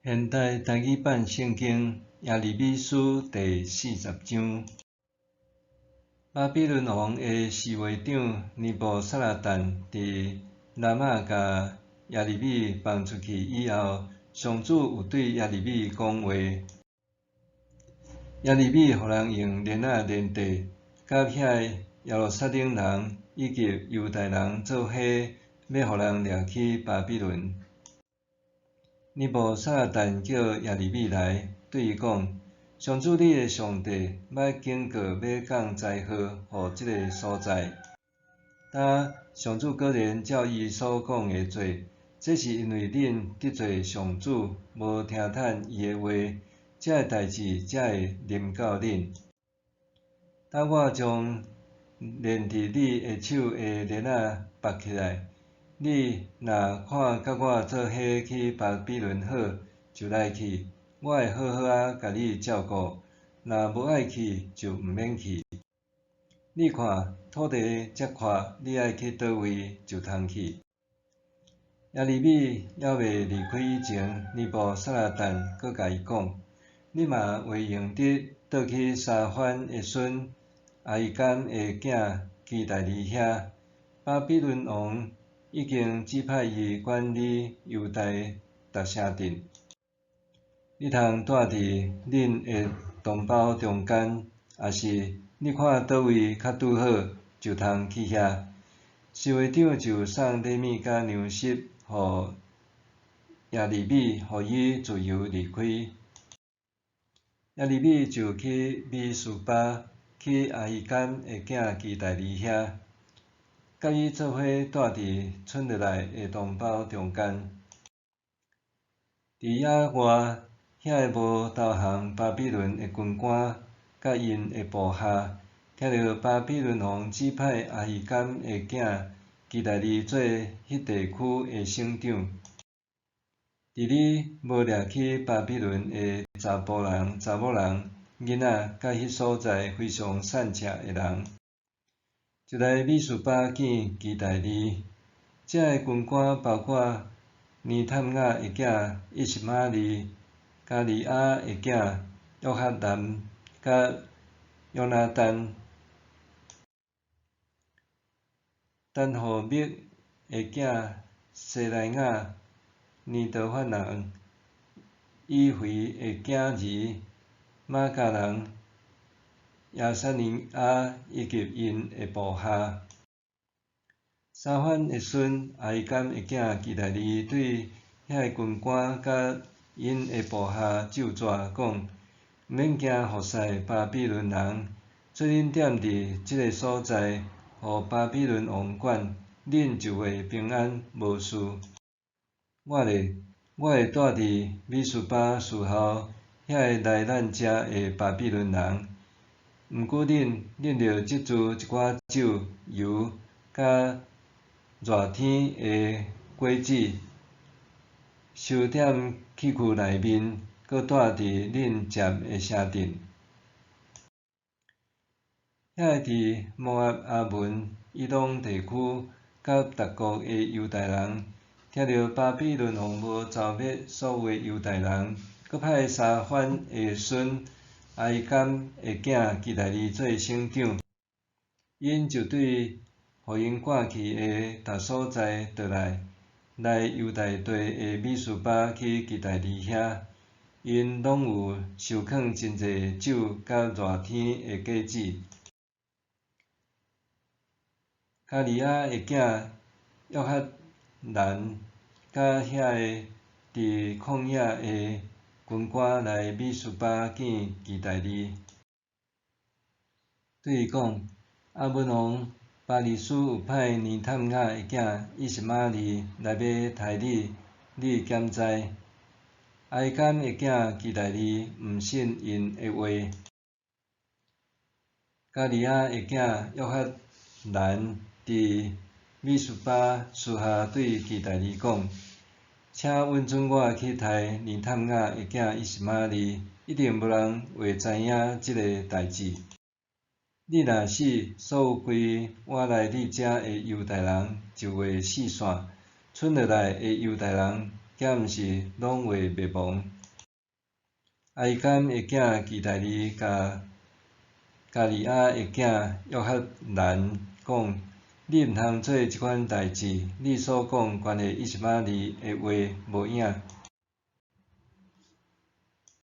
現代台語版聖經耶利米書第四十章。巴比倫王的侍衛長尼布撒拉旦佇拉瑪共耶利米放出去以後，上主有對耶利米講話。耶利米予人用鏈仔連綴，佮遐耶路撒冷人以及猶大人做伙，欲予人掠去巴比倫。尼布撒拉旦叫耶利米來，對伊講：上主你的上帝捌警告欲降災禍予這个所在。今上主果然照伊所講的做，這是因為恁得罪上主，無聽趁伊的話，這个代誌才會臨到恁。今我將連佇你的手的鏈仔縛起來。你若看佮我做伙去巴比倫好，就來去，我會好好仔共你照顧；若無愛去，就毋免去。你看土地遮闊，你愛去佗位就通去。耶利米猶未離開以前，尼布撒拉旦閣共伊講：你嘛袂用得倒去沙番的孫亞希甘的囝基大利遐。巴比倫王已經指派伊管理猶大逐城鎮。你通蹛佇恁的同胞中間，抑是你看佗位較拄好，就通去遐。侍衛長就送禮物佮糧食予耶利米，予伊自由離開。耶利米就去米斯巴，去亞希甘的囝基大利遐，佮伊做伙蹛佇賰落來的同胞中間。佇野外，遐个無投降巴比倫的軍官佮𪜶的部下，聽著巴比倫王指派亞希甘的囝基大利做彼地區的省長。佇你無掠去巴比倫的查埔人、查某人、囡仔，佮彼所在非常散赤的人，就來米斯巴見基大利。這个軍官包括尼探雅的囝以實瑪利、迦利亞的囝約哈難佮約拿單、坦戶密的囝西萊雅、尼多法人以腓的囝兒瑪迦人亞撒尼亞以及𪜶的部下。沙番的孫亞希甘的囝基大利對遐个軍官佮𪜶的部下咒詛講：毋免驚服侍巴比倫人，做恁踮佇這个所在，予巴比倫王管，恁就會平安無事。我咧，我會蹛佇米斯巴侍候遐个來咱遮的巴比倫人。毋過恁，恁著積聚一寡酒、油，佮熱天的果子，收踮器具內面，閣蹛佇恁佔的城鎮。遐個佇摩押、亞捫、以東地區佮逐國的猶大人，聽著巴比倫王無剿滅所有的猶大人，閣派沙番的孫亞希甘的囝基大利做省長，𪜶就對予𪜶趕去的逐所在倒來，來猶大地的米斯巴去基大利遐，𪜶攏有收囥真濟酒佮熱天的果子。迦利亞的囝約哈難佮遐个佇曠野的軍官來米斯巴見基大利，對伊講：亞捫王巴力斯有派尼探雅的囝以實瑪利來欲刣你，你敢知？亞希甘的囝基大利毋信𪜶的話。迦利亞的囝約哈難佇米斯巴私下對基大利講：請允准我去刣尼探雅的囝以實瑪利，一定無人會知影這个代誌。你若死，所有規活來你遮的猶大人就會四散，賰落來的猶大人敢毋是攏會滅亡？亞希甘的囝基大利共迦利亞的囝約哈難講：你毋通做這款代誌，你所講關係以實瑪利的話無影。